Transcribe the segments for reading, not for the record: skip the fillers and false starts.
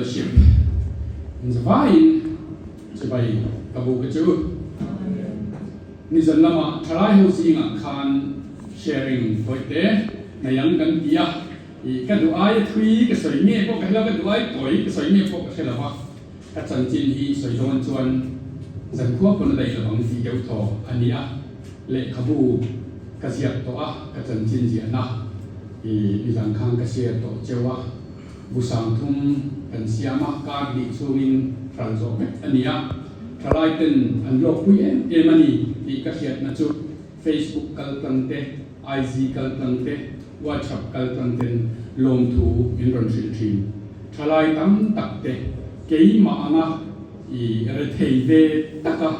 Fellowship Zavaiin chibai ka buk a chu. Nizan lama thalai ho zingah khan sharing tawite nei ang kan ti a, ih ka duh aia thui ka sawi nge pawh ka hre lo, ka duh ai tawi ka sawi nge pawh ka hre lo va, ka chanchin hi sawi dawn chuan zankhua pawn a daih lo ang tih deuh thaw a ni a, lehkhabu ka ziak tawh a, ka chanchin ziahna ih nizan khan ka share tawh cheu a. Bu 30 kan siam a, kar hnih chhungin hral zawh vek a ni a, thalai ten an lawkpui em em a ni tih ka hriatna chu Facebook kal tlang te, IG kal tlang te, WhatsApp kal tlang ten lawmthu min rawn hrilh thin. Thalai tam tak te keimah anga i rethei ve taka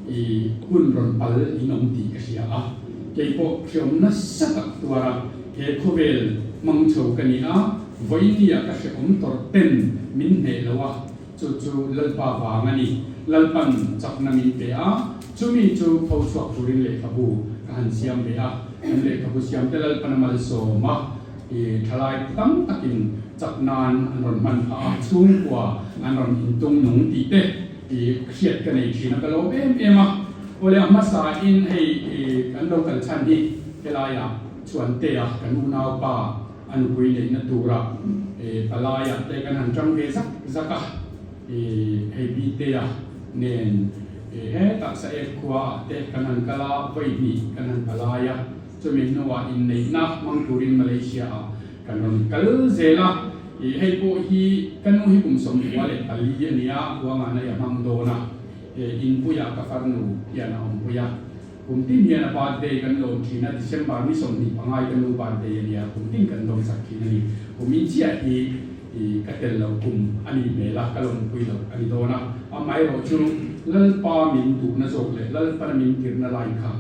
i hun rawn pal in awm tih ka hria a, keipawh hreawm nasa tak tuar a, he khawvel hmang chho ka ni a, vawinia ka hreawm tawrh ten min hneh lo a, chu chu Lalpa vang a ni, Lalpan chakna min pe a, chumi chu pho chhuak turin lehkhabu ka han siam ve a, kan lehkhabu siam te Lalpan a malsawm a, i thalai tam takin chak nan an rawn hman phah a, chhungkua an rawn intung nung tih te. I hriat ka nei thin a, ka lawm em em a. Awle a hmasa in hei i kan lo kal chhan hi helai ah Chhuantea kan unaupa a nupui neihna tura i palai ah te kan han tang ve zak zak a, i hei Bitea nen i hetah Saek khua ah te kan han kal a, vawi hnih kan han palai a, chumi hnuah inneihna hmang turin Malaysia ah Kan rawn kal zel a, ih hei pawh hi ka nu hi kum 94 a nia, Huanga nei a hmang dawn a, eh inpuiah ka farnu hian a awmpui a, kum tin hian a birthday kan lawm thin a, December ni 25 ka nu birthday a nia, kum tin kan lawm sak thin a ni, kum in chiah hi ih ka tel loh kum a nih hmel a, ka lawmpui loh a ni dawn a, amaherawh chu Lalpa min duhna zawk leh Lalpana min tirhna lai kha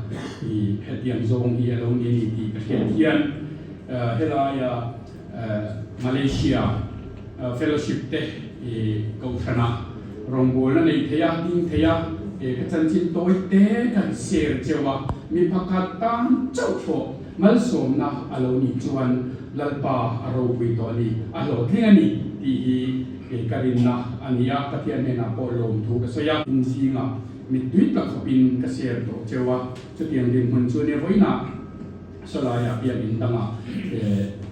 ih hetiang zawng hi a lo ni a ni tih ka hriat hian. Helaia Malaysia Fellowship te kohhranah rawngbawlna nei thei a, ding thei a, ka chanchin tawi te kan share cheu a, mi pakhat tan chauh pawh malsawmna a lo nih chuan Lalpa a ropui tawh a ni, a hlawhtling a ni tih hi ka rinna a ni a, Pathian hnenah pawh lawmthu ka sawi a. Zingah mittui tla khawpin ka share tawh cheu a, chutiang dinhmun chu nia vawiinah. Sawlaiah biakinn dangah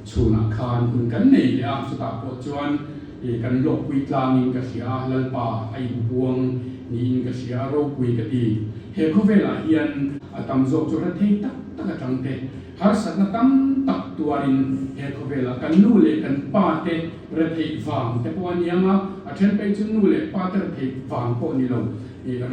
chhunah khan hun kan nei leh a, chutah pawh chuan kan lawkpui tlangin ka hria a, Lalpa a inbuang niin ka hria a, ropui ka ti. He khawvelah hian a tam zawk chu rethei tak tak atang te, harsatna tam tak tuarin he khawvelah kan nu leh kan pa te retheih vang te pawh a ni ang a, a then phei chu nu leh pa te retheih vang pawh ni lo,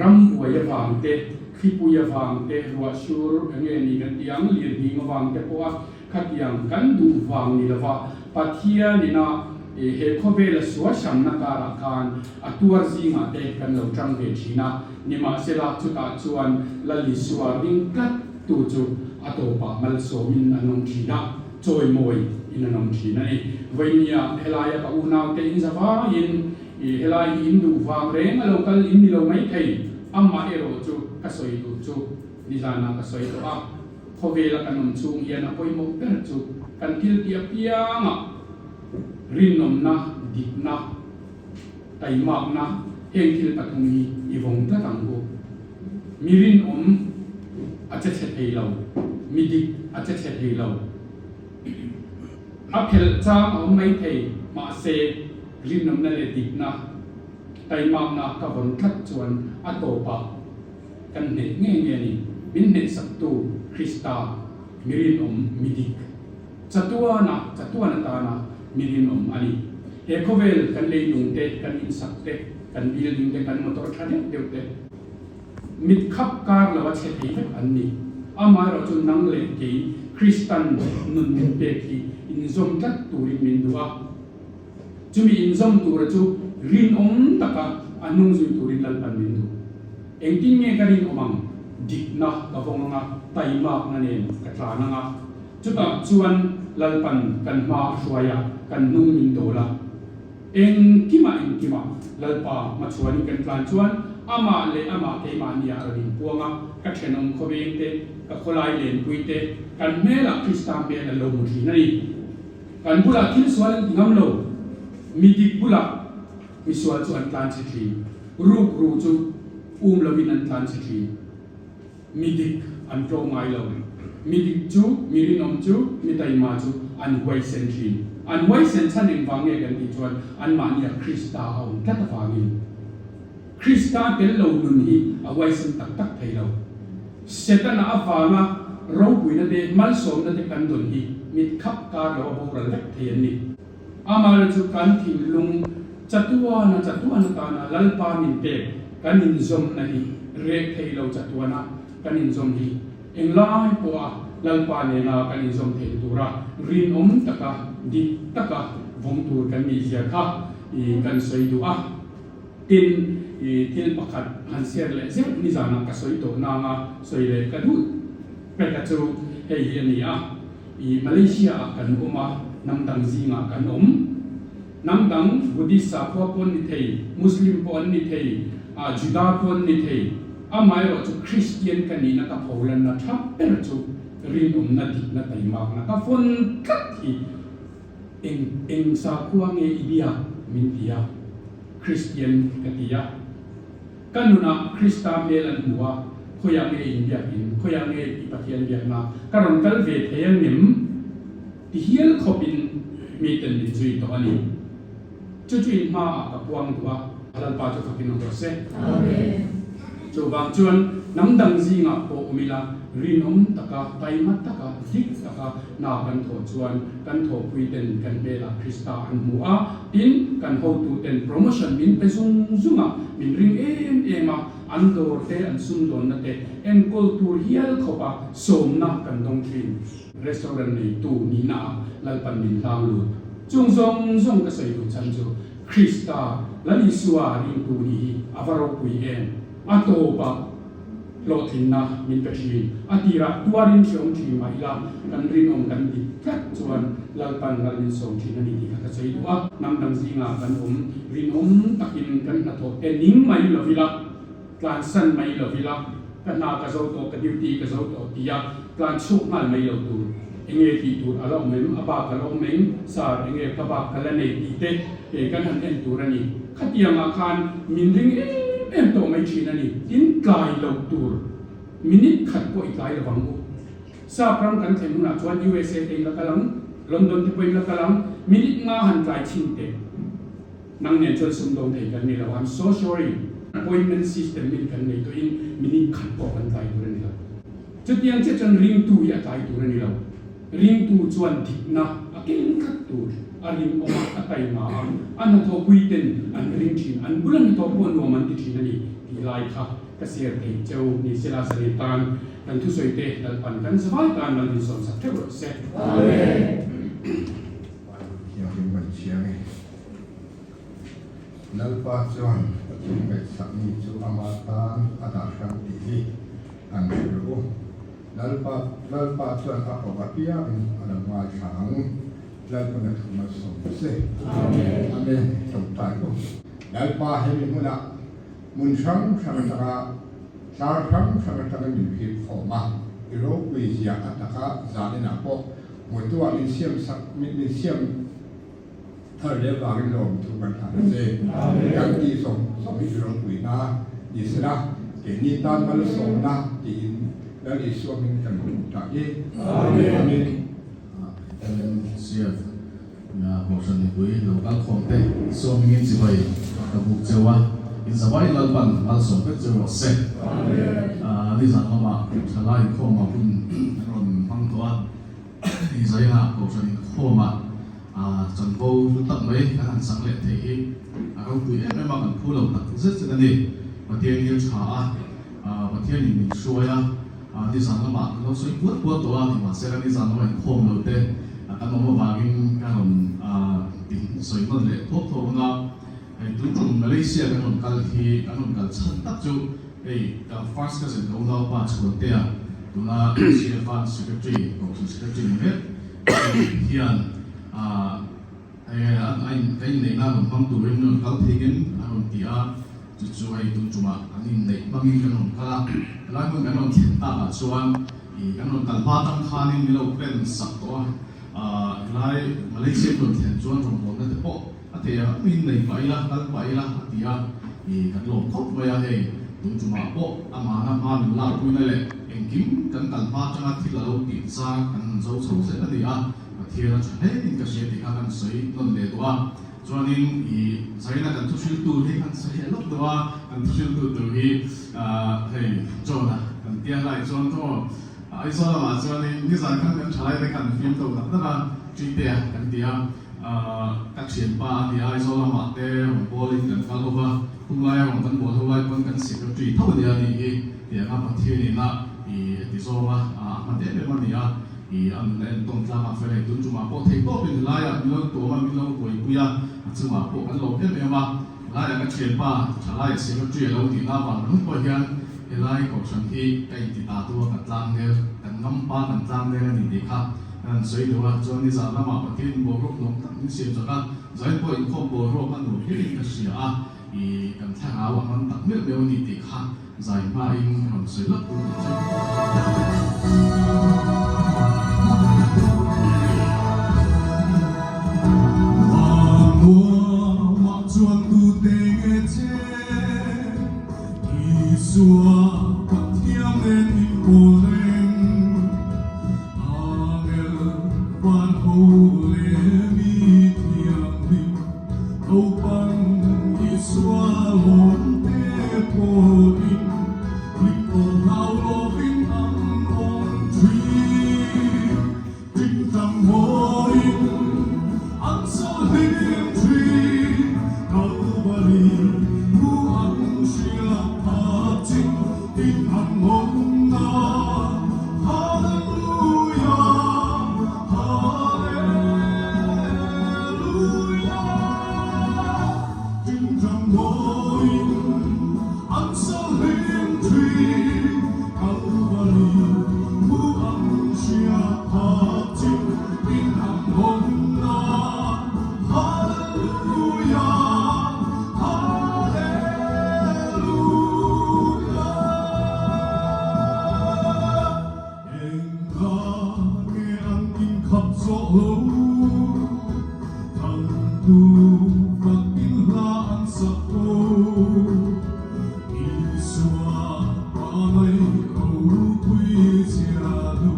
rambuai avang te, Thlipui avang te, ruah sur eng nge ni kan tih ang, lirnghing avang te pawha khatiang kan duh vang ni lova Pathianina he khawvela suasamna karah khan a tuar zingah te kan lo tang ve thin a, nimahsela chutah chuan Lal Isua ring tlat tu chu a tawpah malsawmin an awm thin a, chawimawi in an awm thin a ni. Vawinia helaia ka unaute in zavaiin I helai hi in duh vang reng a lo kal in ni lo mai thei, amah erawh chu ka sawi duh chu nizanah ka sawi tawh a, khawvela kan awm chhung hian a pawimawh ber chu kan thil tih apiangah rinawmna, dikna, taimakna heng thil pathum hi i vawng tlat ang u. Mi rinawm a che chhe thei lo, mi dik a che chhe thei lo. A phelh chang a awm mai thei, mahse rinawmna leh dikna, taimakna ka vawn tlat chuan a tawpah kan hneh nge nge a ni. Min hnehsaktu Krista, mi rinawm, mi dik, chatuana, chatuan atana mi rinawm a ni. He khawvel kan leilung te, kan insak te, kan building te, kan motor tha deuh deuh te, Mit khap kar lo a chhe thei vek an ni. Amaherawhchu nang leh kei Kristan nun min pek hi inzawm tlat turin min duh a. Chumi inzawm tura chu rinawm taka a hnung zui turin Lalpan min duh. Engtin nge ka rinawm ang? Dikna ka vawng anga, taimakna nen ka tlan anga. Chutah chuan Lalpan kan hma a hruai a, kan hnung min dawl a. Engkimah engkimah Lalpa hmachhuanin kan tlan chuan amah leh amah keimahnia a rawn inpuang a, ka thenawm khawveng te, ka khawlai lenpui te, kan hmelah Krista hmel an lo hmu thin a ni. Kan bulah thil sual an ti ngam lo, mi dik bulah. Misual chu an tlan chhe thin. Ruk ru chu um lovin an tlan chhe thin. Mi dik an tlawm ngai lo. Mi dik chu, mi rinawm chu, mi taima chu an huaisen thin. An huaisen chhan engvang nge kan tih chuan anmahnia Krista a awm tlat avangin. Krista tel lo nun hi a huaisen tak tak thei lo. Setana avanga ropuina te, malsawmna te kan dawn hi mit khap kar lo a boral vek thei an ni. Amaherawhchu chu kan thinlung chatuana chatuan atana Lalpa min pek kan inzawmna hi rek thei lo chatuana kan inzawm hi englai pawha Lalpa nena kan inzawm theih tura rinawm taka dik taka vawng tur kan nih zia kha kan sawi duh a. Tin, thil pakhat han share leh zeuh nizanah ka sawi tawh nanga sawi leh ka duh peka chu hei hi a ni a. I Malaysia ah kan awm a, hnam dang zingah kan awm. Hnam dang Buddhist sakhua pawh an ni thei, Muslim pawh an ni thei, ah Juda pawh an ni thei. Amaherawh chu Christian ka nihna ka pholanna tha ber chu rinawmna dikna taimakna ka fawn tlat hi eng eng sakhua nge i bia min ti a, Christian ka ti a. Ka nunah Krista hmel an hmu a, khawiah nge in biakin, khawiah nge i Pathian biakna ka rawn kal ve thei ang em? ti hial khawpin miten min zui tawh a ni. Chu chu in hmaah ka puang duh a, Lalpa chu fakin awm rawh se. Chuvang chuan hnam dang zingah pawh awm ila, rinawm taka, taima taka, dik taka hna kan thawh chuan kan thawhpuiten kan hmelah Krista an hmu a, Tin, kan hotuten promotion min pe zung zung a, min ring em em a, an dawr te, an sumdawnna te enkawl tur hial khawpa sawmna kan dawng thin. Restaurant neitu nihna ah Lalpan min hlang lut. Chung zawng zawng ka sawi duh chhan chu Krista, Lal Isua ringtu nih hi a va ropui em? A tawpah. Hlawhtlinna min pe thin. A tirah tuarin hreawm thin mah ila, kan rinawm kan dik tlat chuan Lalpan ral min sawm thin a ni tih kha ka sawi duh a. Hnam dang zingah kan awm rinawm takin kan hnathawh te ning mai lo ila, tlansan mai lo ila, ka hna ka zo tawh, ka duty ka zo tawh tia tlan chhuak nghal mai lo tur. Enge tih tur a la awm em? A bak a la awm eng? Sir, enge ka bak ka la nei tih te he kan han en tur a ni. Khatiangah khan min ring em em tawh mai thin a ni. Tin, tlai loh tur minute khat pawh i tlai lovang u. Sap ram kan thlen hunah chuan USA te in la kal ang, London te pawh in la kal ang, minute nga han tlai chhin teh. Nang nen chuan sumdawng thei kan ni lo, I'm so sorry. Appointment system in kan nei tawhin minute khat pawh kan tlai tur a ni lo. Chutiang chiah chuan ringtu hi a tlai tur a ni lo. Ringtu chuan dikna a keng tlat tur, a rinawm a, a taima a, a hnathawhpui ten an ring thin, an bula hnathawh pawh nuam an ti thin a ni tih lai kha ka share thei cheu ni sela zalen tan kan thusawi te Lalpan kan zavai tan mal min sawmsak theuh rawh se. Amen. Thianghlim kan chiang e. Lalpa chuan Pathian ngaihsak mi chu ama tan a dah hrang tih hi an hrilh u. Lalpa Lalpa chuan a koh apiangin a lo ngaithla ang. Lalpan a thu malsawm se. Amen. Amen. Tawngtai u. Lalpa hemi hmunah hmun hrang hrang atanga tlar hrang hrang atanga min hlip khawm a, i ropui zia a taka zaninah pawh hmutuah min siam sak min siam Thar leh vangin lawmthu kan hlan a che. Kan tih zawng zawng hi ropui na ni sela, keini tan malsawmna tiin Lal Isua hming kan hmu ta hi. Amen. MMCF Kohhran mipui lo kal khawm te sawmingin chibai ka buk cheu a, in zavai Lalpan malsawm vek cheu rawh se. Nizan lamah thalai inkhawmah hun an rawn hmang tawh a. Hei zaia Kohhran inkhawma chanvo hlu tak mai kan han chang leh thei hi a ropui em em a, kan phu lo tak zet zet a ni. Pathian hi a tha a, Pathianin min hruai a, nizan lamah kan lo sawi puat puat tawh a, nimahse la nizan lama inkhawm lo te kan awm avangin ka rawn ti sawi hman leh thuak thuak ang a. Hei tun tum Malaysia kan rawn kal hi kan rawn kal chhan tak chu hei ka first cousin ka unaupa Chhuantea tuna CFA secretary Kohhran secretary ni mek hian a in ka inneihna rawn hmang turin rawn kal theihin a rawn ti a, chu chu hei tun tumah an inneih hmangin kan rawn kal a, helai hmun kan rawn thlen takah chuan ih kan rawn kal hma tang khanin min lo plan sak tawh a, helai Malaysia kan rawn thlen chuan rawngbawlna te pawh. A thei ang angin nei pah ila, kal pah ila a ti a, i kan lawm khawp mai a, hei tun tumah pawh amahna hma min lakpuina leh engkim kan kal hma atanga thil a lo tih zar kan han zo chho zel a ni a, Pathian a tha hle in ka hria tih kha kan sawi nawn leh duh a, chuanin i zaina kan thuhriltu hi kan sawi leh lawk duh a, kan thuhriltu tur hi hei John-a kan tia lai chuan thaw Aizawl lamah chuanin nizan khan kan thalai te khan fiam to tak tak a, Ṭitea kan ti a. Ka thianpa a ni a, Aizawl lamah te rawn bawlin kan kal ho va, khumlaia rawn kan bawl ho lai pawn kan secretary tho a nia nih hi tianga Pathian ina i heti zawnga a hma em em a ni a, i a nunna entawn tlangah fel hei tun tumah pawh thei tawpin helaiah min lo tuam a, min lo buaipui a, a chungah pawh kan lawm em em a, helaiah ka thianpa thalaia secretary a lo tihna avang ringawt pawh hian helai kohhran hi ka inti ta tu a, ka tlangnel, kan ngampa kan tlangnel a ni tih kha. An sawi deuh a, chuan nizan lamah Pathian boruak nuam tak min siam chak a, zain pawh inkhawm boruak a nuam hialin ka hria a, ih kan thlarau a man tak meuh meuh a ni tih kha zai hmain ka rawn sawi lawk tur tih chu. Vannuamah chuan tute nge che Isua Pathian nen inpawl reng. Angel van ho leh mi thianghlim naupang Isua lawm te pawhin hlim tawh hlau lovin an awm thin. Tingtang hawiin an sawl hlim thin. Kalvari thu an hria phak chin tin an awm na. Hallelujah, Hallelujah. Tingtang hawiin an sawl hlim thin. Kalvari thu an hria phak chin tin an awm na. Hallelujah, Hallelujah. Engka nge an inkhap zawh lo? Thangtu fakin hla an sak fo. Isua pangai ropui chhia lu,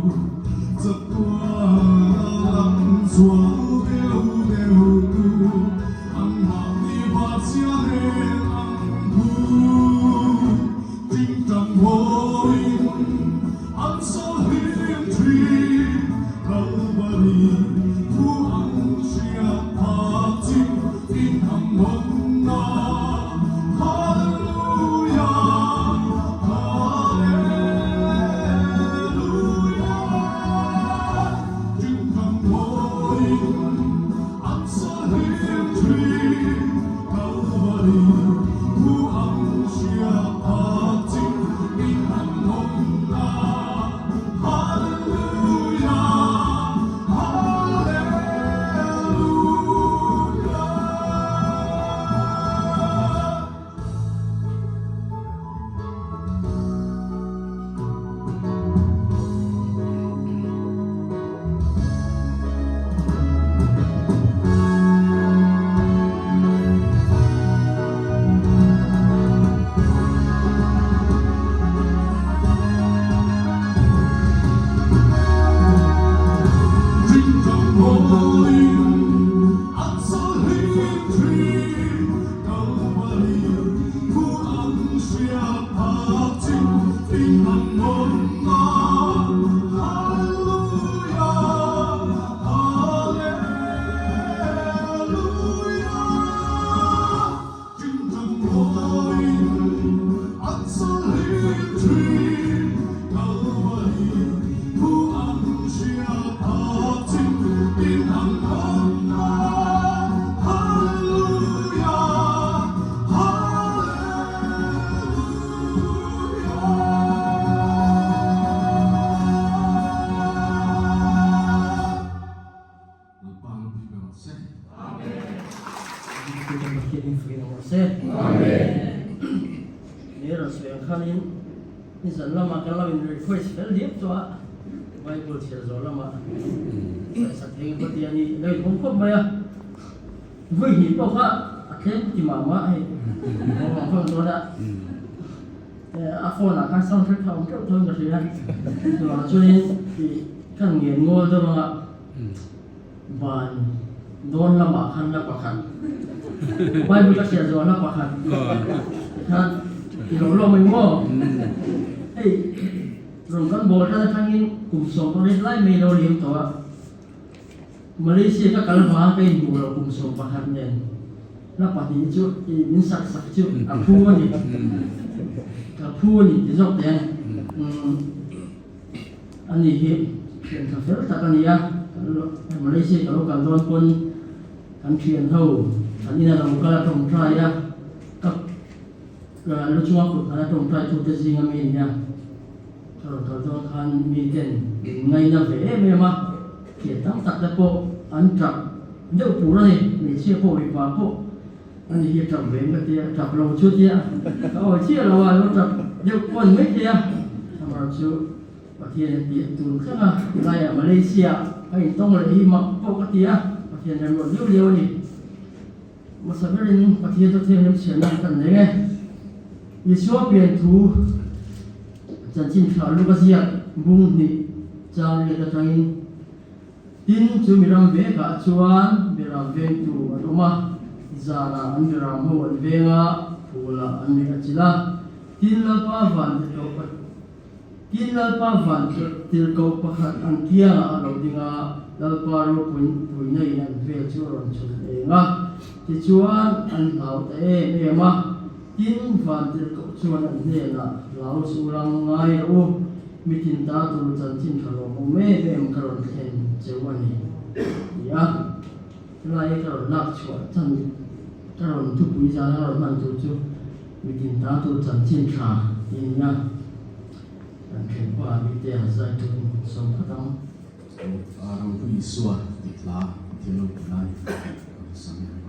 chatuan a lang zual deuh deuh tu, an mahni vachhia nen an hmu. Tingtang hawiin an sawl hlim thin, Kalvari thu an hriat phak chin in ang awmna. Hallelujah, Hallelujah. Tingtang hawiin an sawl hlim thin, Kalvari thu an hriat phak chin in an awmna. Hallelujah, Hallelujah. Lalpa ropui ber rawh se. Kan Pathian in fakin awm rawh se. Ni rawn sawi ang khanin nizan lamah kan lo in request fel diak tawh a, Bible chhiar zawh lamah saihsak thei ang khaw tia ni lo in awm khawp mai a. Vui hnih pawh kha a thleng ti mah mah hei aw a phone dawn a a phone ah khan sound track kha a awm teuh tho in ka hria chuvang chuanin ih kan ngen ngawl deuh anga van dawn lamah khan la pakhat Bible ka hriat zawh la pakhat tikhan i lo lawm eng maw hei rawn kan bawl tan atangin kum 18 lai mai lo liam tawh a. Malaysia ka kal hma ka inhmuh loh kum 11 nen hla pahnih chu i min sak sak chu a phu a ni, ka phu a ni ti zawk teh ang. Ani hi thian tha fel tak a ni a, Malaysia ka lo kal dawn pawn kan thian ho kan ina lo kal a tawngtai a, ka lu chunga kut hmana tawngtai tute zinga mi a ni a. Ka rawn kal dawn khan mi ten min ngaina ve em em a, thian tam tak te pawh an tap deuh pur a ni, hmeichhia pawh mipa pawh a ni hi a tap ve em ka tia, tap lo chu tia ka awi chiah lo a, lo tap deuh pawh a ni maithei a, amaherawh chu Pathian a tih tur thleng a, tilaiah Malaysia a intawng leh hi mak pawh ka ti a, Pathian remruat liau liau a ni. Hmasa berin Pathian chu thianghlim chhiarna kan nei e. Isua pian thu chanchin tha luk a ziak bung hnih chang riat atangin, Tin, chu miram vekah chuan beram vengtu an awm a, zanah an beram ho an veng a, phulah an rih a chilh a. Tin, Lalpa van tirhkoh Tin, Lalpa van tirhkoh pakhat an kiangah a lo ding a, Lalpa ropuina in an vel chu a rawn chhun eng a, tichuan an hlau ta em em a. Tin, van tirhkoh chuan an hnenah, Hlau chu lang ngai rawh u, mi tin ta tur chanchin tha lawmawm em em ka rawn thlen cheu a ni, ti a. Helai ka rawn lak chhuah chan ka rawn thupui zan a rawn hman tur chu mi tin ta tur chanchin tha tih a ni a, kan thianpa mite a zai turin sawm phawt ang. Rohlu Isua tih hla Pathian lo ti lai ka va sam em.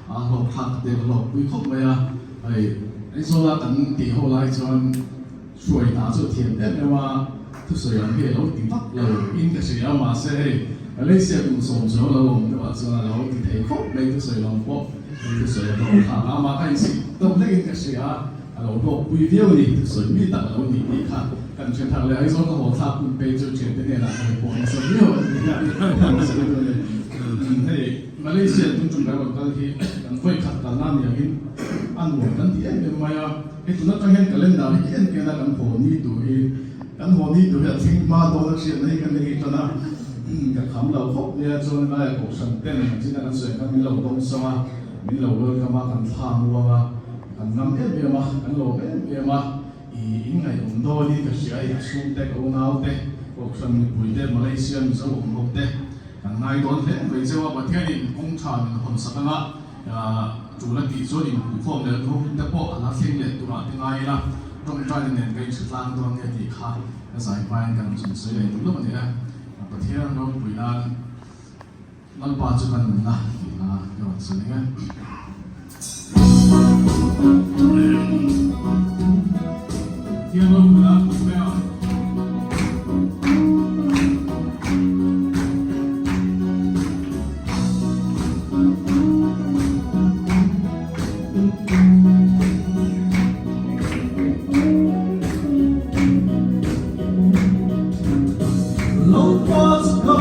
a hlawk thlak te ka hlawk pui khawp mai a, hei Aizawla kan tih ho lai chuan hruai hna chu a thiam em em a, thusawi ang hi a lo ti vak lo in ka hria a, mahse hei Malaysia kum 10 chu a lo awm deuh ah chuan a lo ti thei khawp mai thusawi lam pawh thusawi a hlawk thlak a, amah kha insik deuh hlek in ka hria a. A lo hlawk pui viau a ni, thusawi mi tak a lo nih tih kha kan hre thar leh. Aizawl ka haw thlak hun phei chu thiante hnenah ka report nasa viau a ni a. Hei Malaysia tum tum kan rawn kal hi kan vawi khat kalna ni angin a nuam kan ti em em mai a. Hei tun atang hian calendar hi en en a kan haw ni tur hi kan haw ni tur hi a thleng hma dawn a hriatna hi ka nei tan a. Ka kham lo khawp mai a, chuan laia kohhran ten ang chin a kan sawi khan min lo dawng sawng a, min lo welcome a, kan thla muang a. Kan ngam em em a, kan lawm em em a, i inngaihawm dawnin ka hria i, ka chhungte, ka unaute, Kohhran mipuite, Malaysia Mizo awm ho te kan ngai dawn hle mai cheu a, Pathianin kawng tha min hawn sak anga tul a tih chuan inhmuhkhawm leh ho hun te pawh a la thleng leh turah te ngai ila, tawngtaina nen ka inhre tlang dawn nia tih kha ka zai hmain kan rawn sawi leh duh lo a ni e. Pathian ropui nan. Lalpa chu ka nunna tih hla ka rawn sawi eng e. Pathian ropuina tih mai a. Lalpa chu ka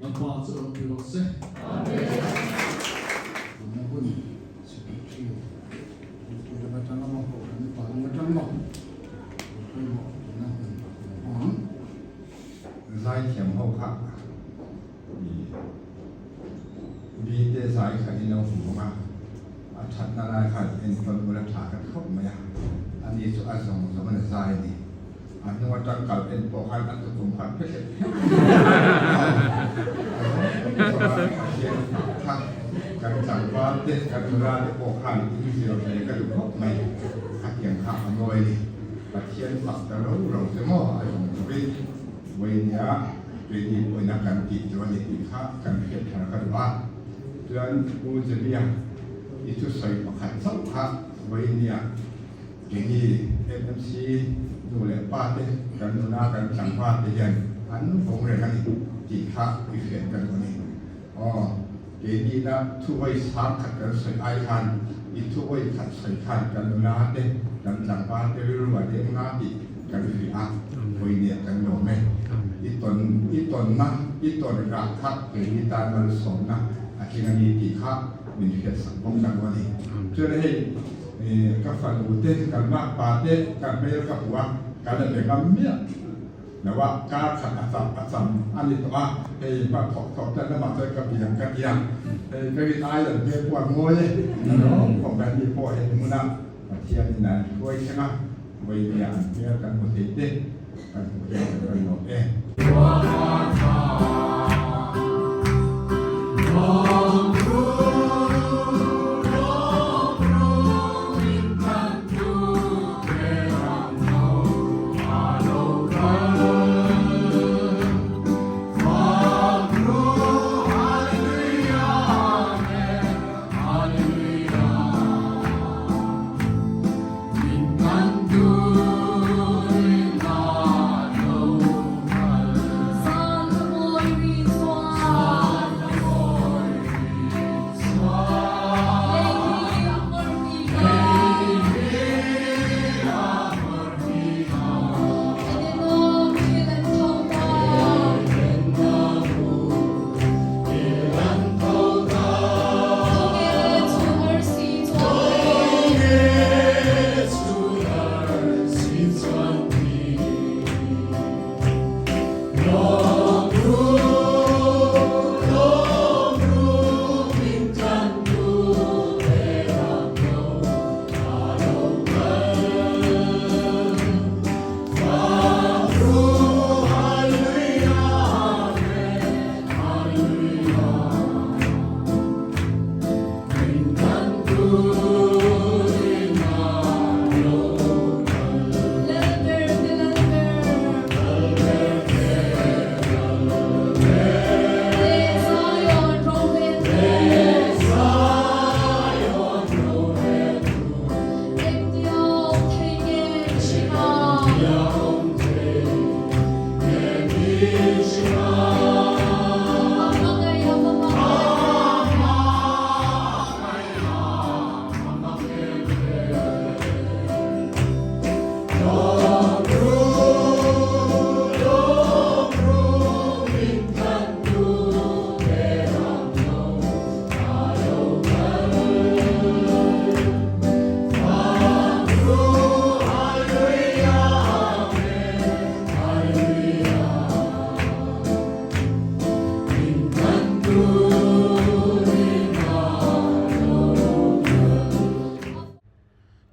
Lalpa chu ropui rawh se. hmu ang a, a thatna lai khan enkawl ula tha ka ti khawp mai a, ani chu a zawng zawng in a zai a ni. A hnung atang kal en pawh khan a tukum khan phe hlep hlep a zawng zawng a Pathian kha kan tlangval te kan nula te pawh khan in zir ve ka duh khawp mai, khatiang kha a mawi a ni. Pathian fak ta ro ro te maw a zawng zawng in vawinia keini pawhin a kan tih chu a ni tih kha kan hriat thar ka duh a. Chuan Pu Jemia i thusawi pakhat chauh kha vawinia keini MMC nu leh pa te kan nuna kan tlangval te hian an vawng reng a ni tih kha i hriat ka duh a ni. Aw, keini na thuhawi sang khat kan sawi ai khan i thuhawi khat sawi khan kan nula te, kan tlangval te rilru a leng na tih kan hria a, vawinia kan lawm e. I tawn, i tawnna, i tawn rah kha keini tan malsawmna a tling a ni tih kha min hriatsak bawk ka duh a ni. Chuan hei ka fanu te, kan makpa te, ka hmel ka hmu a, ka la be ngam miah. Lo a, kar khat a cham a cham a ni tawh a, hei hma thawk thawk tan lamah chuan ka biang ka ti a, hei ka rin ai an hmel pawh a ngawi e, rawng khawp an ni pawh hei hmuna Pathian in an hruai thleng a, vawinia an hmel kan hmu thei te kan hmu hian kan rawn lawm e.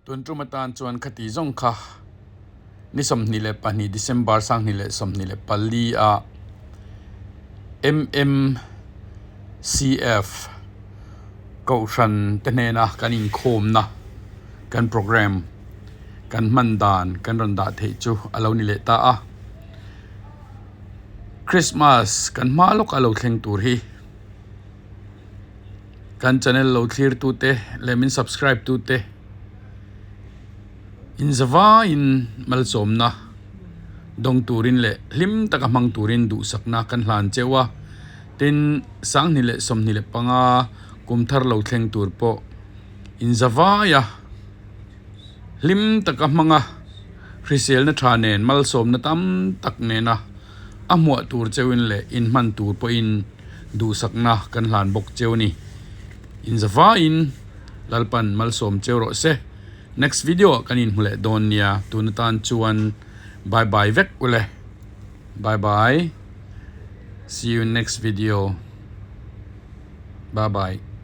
Tun tum atan chuan khati zawng kha ni 22 December 2024 ah MMCF Kohhran te hnena kan inkhawmna kan program kan hman dan kan rawn dah theih chu a lo ni leh ta a. Christmas kan hma lawk a lo thleng tur hi kan channel lo thlir tute leh min subscribe tute in zavaiin malsawmna dawng turin leh hlim taka hmang turin duhsakna kan hlan cheu a tin 2025 kum thar lo thleng tur pawh in zavaia hlim taka hmanga hriselna tha nen malsawmna tam tak nena a hmuah tur cheuin leh inhman tur pawhin duhsakna kan hlan bawk cheu a ni. Inzavaiin Lalpan malsawm cheu rawh se. Next video ah kan inhmu leh dawn nia tun atan chuan bye bye vek ule. Bye bye. See you in next video. Bye bye.